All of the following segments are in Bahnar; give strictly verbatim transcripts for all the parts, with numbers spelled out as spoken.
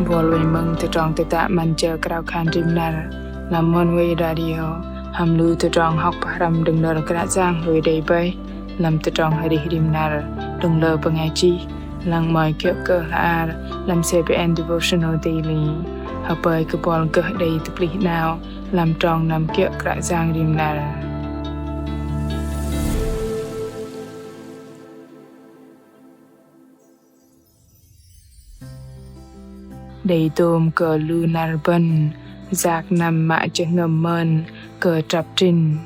Bol wei mơ̆ng tơdrong tơdă 'Măn Jơ Krao Khan Rim Năr lăm Oneway Radio, hăm lu tơdrong hŏk pơhrăm đơ̆ng nơ̆r Kră Yang lui đei bơih lăm tơdrong arih rim năr đơ̆ng lơ bơngai chih, lăng mă kiơ̆ kơ hla bơar lăm C B N Devotional Daily. Hơpơi kơ bol gơh đei tơplih 'nao lăm trong năm kiơ̆ Kră Yang rim năr. Đei dôm kơ lu năr bơ̆n yak năm mă jơhngơ̆m mơn kơ trăp trĭn,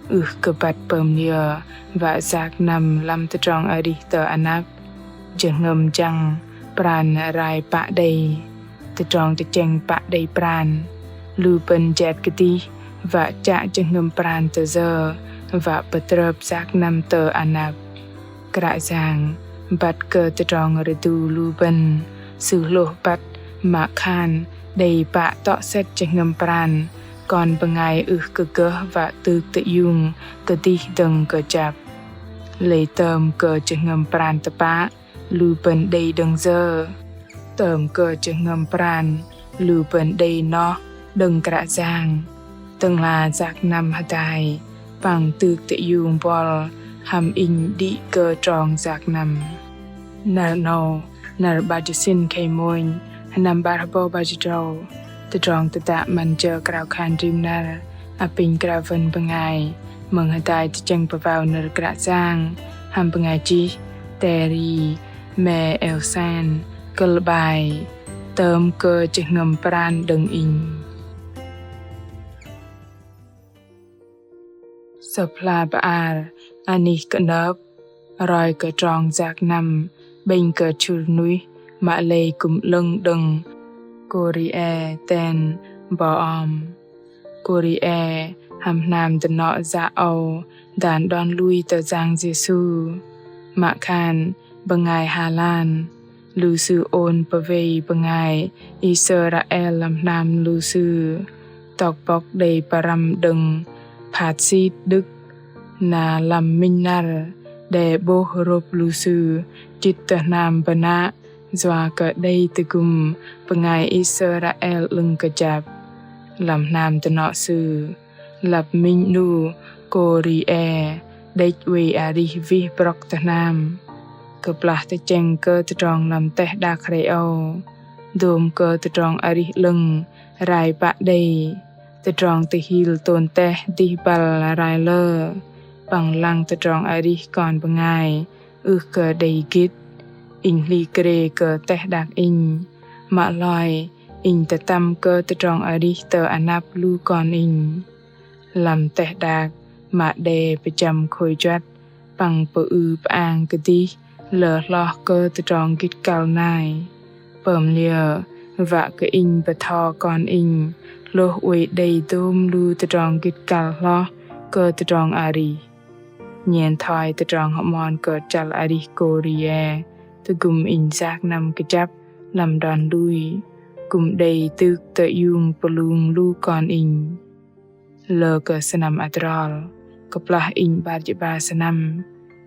ưh kơ băt pơm liơ wă yak năm lăm tơdrong arih tơ anăp. Jơhngơ̆m jăng pran rai pă đei, tơdrong tơchĕng pă đei pran. Lu bơ̆n jet kơdih wă chă jơhngơ̆m pran tơ yơ wă pơtrơp yak năm tơ anăp. Kră Yang băt kơ tơdrong rơdu lu bơ̆n, Sư hlôh băt mă khan đei pă tŏ sĕt jơhngơ̆m pran kon bơngai ưh kơ gơh wă tŭk tơiung kơdih dơ̆ng kơjăp. Lei tơm kơ jơhngơ̆m pran tơpă lu bơ̆n đei đơ̆ng yơ? Tơm kơ jơhngơ̆m pran lu bơ̆n đei noh đơ̆ng Kră Yang, tơ'ngla yak năm hơdai păng tŭk tơiung bol hăm inh đĭ kơ trong yak năm. Năr 'nâu, năr 'bar jĭt sĭn khei mônh, sơnăm 'bar hơbâu 'bar jĭt tơdrâu, tơdrong tơdă 'Măn Jơ Krao Khan Rim Năr apinh krao wơn bơngai mơ̆ng hơdai tơchĕng pơwao nơ̆r Kră Yang hăm bơngai chih Terry Meelsen, kơ̆l 'bai Tơm kơ jơhngơ̆m pran đơ̆ng inh. Sơ̆p hla bơar anih kơnơ̆p roi kơ trong yak năm 'bĕnh kơ chŭr nuih mă lei kư̆m 'lơ̆ng đơ̆ng Corrie ten Boom. Corrie hăm hnam dơnŏ yă âu dan đon lui tơ Yang Yêsu. Mă khan bơngai Hà Lan, lu sư ôn pơwei bơngai Israel lăm hnam lu sư. Tŏk bŏk đei pơrăm đơ̆ng phat sit Đức, na lăm minh năr đe 'bôh rôp lu sư chĭt tơ hnam bơnă, yua kơ đei tơgŭm bơngai Israel 'lơ̆ng kơjăp. Lăm hnam dơnŏ sư, lăp minh 'nu Corrie đĕch oei arih wih brŏk tơ hnam. Kơplah tơchĕng kơ tơdrong lăm teh đak hrei âu, dôm kơ tơdrong arih 'lơ̆ng rai pă đei, tơdrong tơhil tôm teh dih băl rai lơ, păng lăng tơdrong arih kon bơngai ưh kơ đei gĭt. Inh hli krê kơ teh đak inh, mă loi inh tơtăm kơ tơdrong arih tơ anăp lu kon inh. Lăm teh đak mă đe pơchăm khôi juăt păng pơư pơang kơdih lơ hloh kơ tơdrong gĭt kăl nai. Pơm liơ wă kơ inh bơtho kon inh hlôh oei đei dôm lu tơdrong gĭt kăl hloh kơ tơdrong arih. Nhen thoi tơdrong hơmon kơ chăl arih Corrie tơgŭm inh yak năm kơjăp lăm đon lui, kư̆m đei tŭk tơiung pơlung lu kon inh. Lơ kơ sơnăm adrol, kơplah inh 'bar jĭt 'bar sơnăm,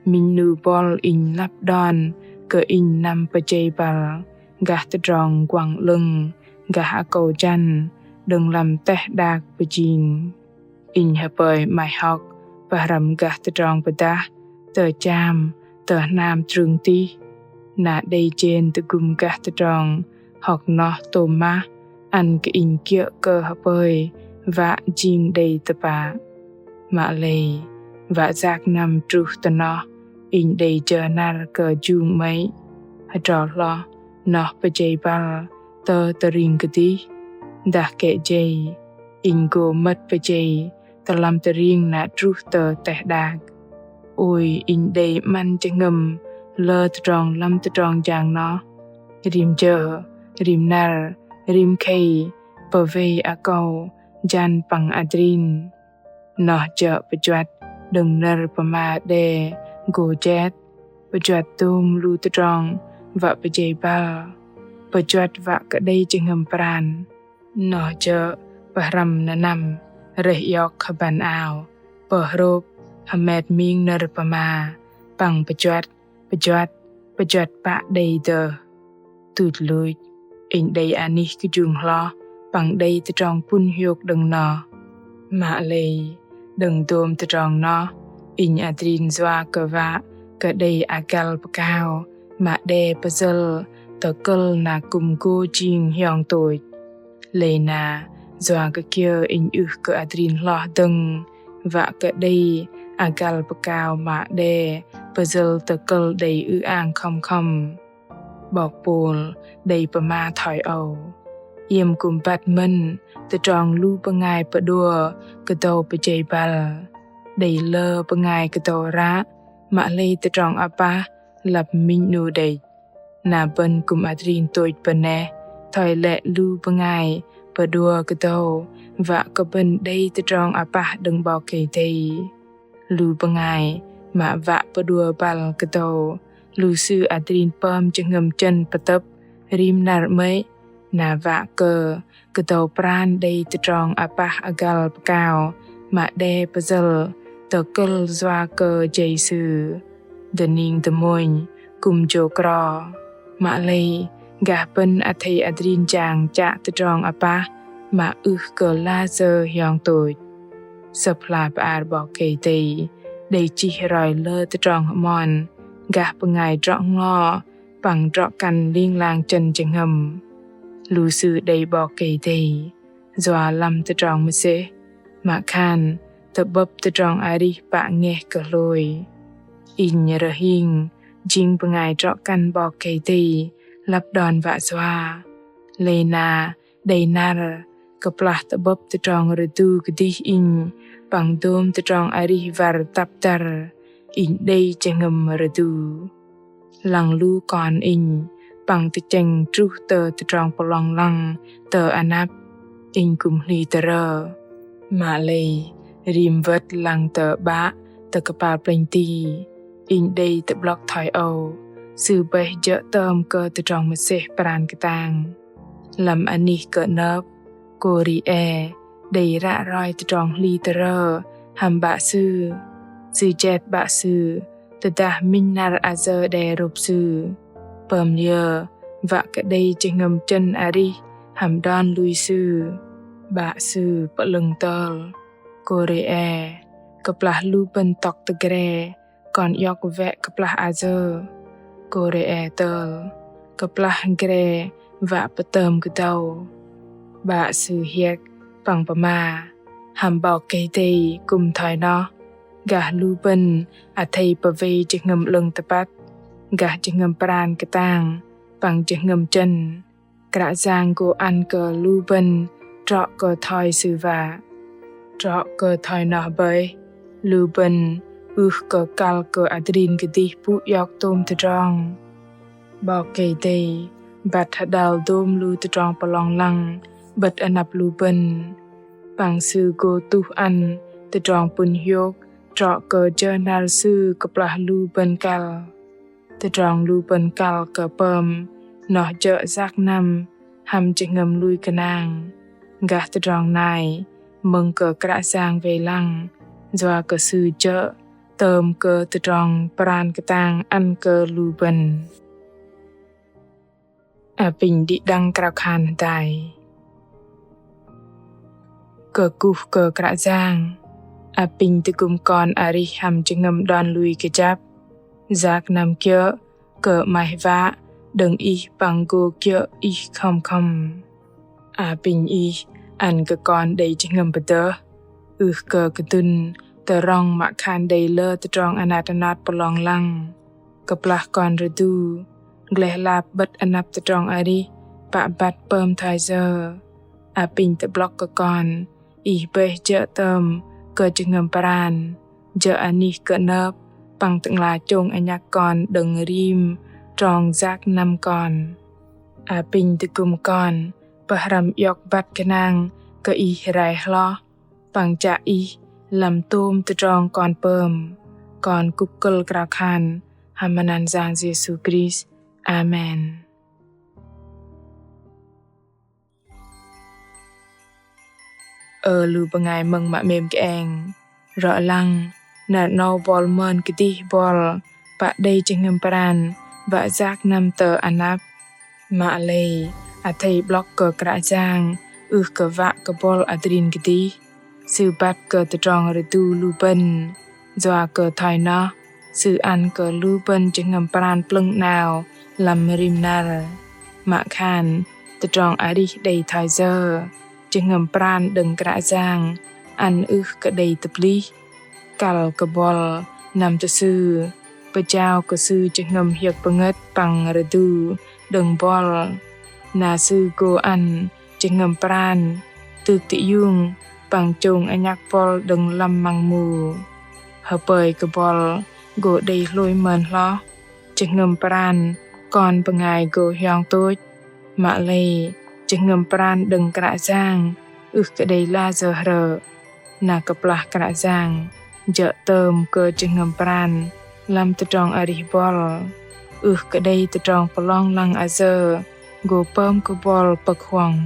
minh 'nu bol inh lăp đon kơ inh năm pơjei băl gah tơdrong guăng 'lơ̆ng gah akâu jăn đơ̆ng lăm teh đak pơjing. Inh hơpơi 'maih hŏk pơhrăm gah tơdrong pơdah tơ cham tơ hnam trưng tih, na đei jên tơgŭm gah tơdrong hŏk noh tôm mah ăn kơ inh kiơ̆ kơ hơpơi wă jing đei tơpă. Mă lei wă yak năm truh tơ noh inh đei jơ năr kơ jung 'mơ̆i, hơdrol hloh noh pơjei băl tơ tơring kơdih, dah kĕ jei inh gô mơ̆t pơjei tơ lăm tơring na truh tơ teh đak. Ôi inh đei 'măn jơhngơ̆m lơ tơdrong lăm tơdrong jang noh. Rim jơ, rim năr, rim khei, pơwei akâu, jăn păng adrin. Noh jơ̆ pơjuăt đơ̆ng nơ̆r pơma đe gô jet, pơjuăt dôm lu tơdrong wă pơjei băl, pơjuăt wă kơ đei jơhngơ̆m pran. Noh jơ̆ pơhrăm nơnăm rơih iŏk hơbăn ao, pơhrôp hơmet ming nơ̆r pơma, păng pơjuăt, pơjuăt, pơjuăt pă đei dơh. Tuch luch, Inh đei anih kơjung hloh păng đei tơdrong pŭn hiôk đơ̆ng noh. Mă lei đơ̆ng dôm tơdrong noh, inh adrin yua kơ wă kơ đei akăl pơkao mă đe pơyơ̆l tơkơ̆l na kư̆m gô jing hiong tôch. Lei na yua kơ kiơ inh ưh kơ adrin hloh dơ̆ng wă kơ đei akăl pơkao mă đe pơyơ̆l tơkơ̆l đei ư-ang khŏm khŏm. 'Bok Pôl đei pơma thoi âu: Iĕm kư̆m băt mơ̆n tơdrong lu bơngai pơđua kơdâu pơjei băl. Đei lơ bơngai kơdâu ră mă lei tơdrong apah lăp minh 'nu đĕch. Na bơ̆n kư̆m adrin tôch bơneh thoi lĕ lu bơngai pơđua kơdâu wă kơ bơ̆n đei tơdrong apah đơ̆ng 'Bok Kei-Dei. Lu bơngai mă wă pơđua băl kơdâu, lu sư adrin pơm jơhngơ̆m chơ̆n pơtơ̆p rim năr 'mơ̆i, na wă kơ kơdâu pran đei tơdrong apah akăl pơkao mă đe pơyơ̆l tơkơ̆l yua kơ jei sư. Dơning dơmônh kư̆m jô kro. Mă lei gah bơ̆n athei adrin jang chă tơdrong apah mă ưh kơ lasơ hiong tôch. Sơ̆p hla bơar 'Bok Kei-Dei đei chih roi lơ tơdrong hơmon gah bơngai drŏ-nglo păng drŏ-kăn ling lang chơ̆n jơhngơ̆m. Lu sư đei 'Bok Kei-Dei yua lăm tơdrong mơsêh, mă khan tơ'bơ̆p tơdrong arih pă ngeh kơ hlôi. Inh rơhing jing bơngai drŏ-kăn 'Bok Kei-Dei lăp đon wă yua. Lei na đei năr kơplah tơ'bơ̆p tơdrong rơdu kơdih inh păng dôm tơdrong arih wăr tăp dăr, inh đei jơhngơ̆m rơdu. Lăng lu kon inh păng tơchĕng truh tơ tơdrong pơlong lăng tơ anăp, inh kư̆m hli tơrơ. Mă lei rim wơ̆t lăng tơ 'Bă tơ kơpal plĕnh ti, inh đei tơ'blŏk thoi âu: Sư bơih jơ̆ tơm kơ tơdrong mơsêh pran kơtang. Lăm anih kơ'nơ̆p Kôrê đei ră roi tơdrong hli tơrơ hăm 'bă sư. Sư jet 'bă sư tơdah minh năr ayơ đe rôp sư, pơm liơ wă kơ đei jơhngơ̆m chơ̆n arih hăm đon lui sư. 'Bă sư pơ'lơ̆ng tơl: Kôrê, kơplah lu bơ̆n tŏk tơgre, kon iŏk wĕ kơplah ayơ. Kôrê tơl: Kơplah gre wă pơtơm kơdâu. 'Bă sư hiĕk păng pơma: Hăm 'Bok Kei-Dei kư̆m thoi noh, gah lu bơ̆n athei pơwei jơhngơ̆m 'lơ̆ng tơpăt, gah jơhngơ̆m pran kơtang păng jơhngơ̆m chơ̆n. Kră Yang gô ăn kơ lu bơ̆n trŏ kơ thoi Sư wă. Trŏ kơ thoi noh bơih, lu bơ̆n ưh kơ kăl kơ adrin kơdih pŭ iŏk tôm tơdrong. 'Bok Kei-Dei băt hơđăl dôm lu tơdrong pơlong lăng 'bơ̆t anăp lu bơ̆n. Păng Sư gô tuh ăn tơdrong pŭn hiôk trŏ kơ jơ năr Sư kơplah lu bơ̆n kăl. Tơdrong lu bơ̆n kăl kơ pơm noh jơ̆ yak năm hăm jơhngơ̆m lui gơnang. Gah tơdrong nai mơ̆ng kơ Kră Yang wei lăng, yua kơ Sư jơ̆ tơm kơ tơdrong pran kơtang ăn kơ lu bơ̆n. Apinh đĭ đăng krao khan hơdai. Kơkuh kơ Kră Yang, apinh tơgŭm kon arih hăm jơhngơ̆m đon lui kơjăp. Yak năm kiơ̆ kơ 'maih wă đơ̆ng Ih păng gô kiơ̆ Ih khŏm khŏm. Apinh Ih ăn kơ kon đei jơhngơ̆m pơdơh, ưh kơ kơdŭn tơrŏng mă khan đei lơ tơdrong anat anot pơlong lăng. Kơplah kon rơdu, gleh lap 'bơ̆t anăp tơdrong arih pă băt pơm thoi yơ. Apinh tơ'blŏk kơ kon, Ih bơih jơ̆ tơm kơ jơhngơ̆m pran, jơ̆ anih kơ'nơ̆p păng tơ'ngla chông anhăk kon đơ̆ng rim trong yak năm kon. Apinh tơgŭm kon pơhrăm iŏk băt gơnang kơ Ih rai hloh, păng chă Ih lăm tôm tơdrong kon pơm. Kon kŭp kơ̆l krao khan hăm anăn Yang Yêsu Krist. Amen. Ơ lu bơngai mơ̆ng mă 'mêm kơeng, rŏ lăng năr 'nâu bol mơn kơdih bol pă đei jơhngơ̆m pran wă yak năm tơ anăp. Mă lei Athei 'blŏk kơ Kră Yang ưh kơ wă kơ bŏl adrin kơdih. Sư băt kơ tơdrong rơdu lu bơ̆n, yua kơ thoi noh Sư ăn kơ lu bơ̆n jơhngơ̆m pran plơ̆ng 'nao lăm rim năr. Mă khan tơdrong arih đei thoi yơ, jơhngơ̆m pran đơ̆ng Kră Yang ăn ưh kơ đei tơplih. Kăl kơ bŏl năm tơ Sư, pơjao kơ Sư jơhngơ̆m hiơ̆k pơngơ̆t păng rơdu đơ̆ng bŏl. Na Sư gô ăn jơhngơ̆m pran tŭk tơiung păng chông anhăk bŏl đơ̆ng lăm măng mu. Hơpơi kơ bŏl gô đei hlôi mơn hloh, jơhngơ̆m pran kon bơngai gô hiong tôch. Mă lei jơhngơ̆m pran đơ̆ng Kră Yang ưh kơ đei layơ hrơ̆. Na kơplah Kră Yang jơ̆ tơm kơ jơhngơ̆m pran lăm tơdrong arih bŏl, ưh kơ đei tơdrong pơlong lăng ayơ gô pơm kơ bŏl pơ̆k huŏng.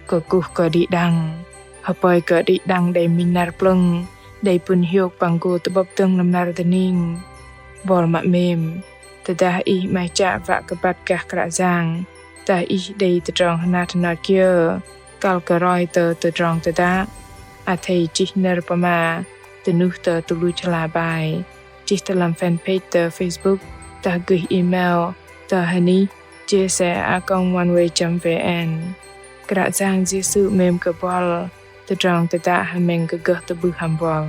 Kơkuh kơ đĭ đăng, hơpơi kơ đĭ đăng đei minh năr plơ̆ng, đei pŭn hiôk păng gô tơ'bơ̆p dơ̆ng lăm năr dơning. Bŏl mă 'mêm, tơdah ih 'maih chă wă kơ băt gah Kră Yang, dah ih đei tơdrong hơnat hơnot kiơ, kăl kơ roi tơ tơdrong tơdă, athei chih nơ̆r pơma tơnuh tơ tơluch hla bơar, chih tơ lăm fanpage tơ Facebook, dah gơih email tơ hơnih J S A a còng oneway chấm V N. Kră Yang Yêsu 'mêm kơ bŏl, tơdrong tơdă hơmĕng kơ gơh tơ'bưh hăm bŏl.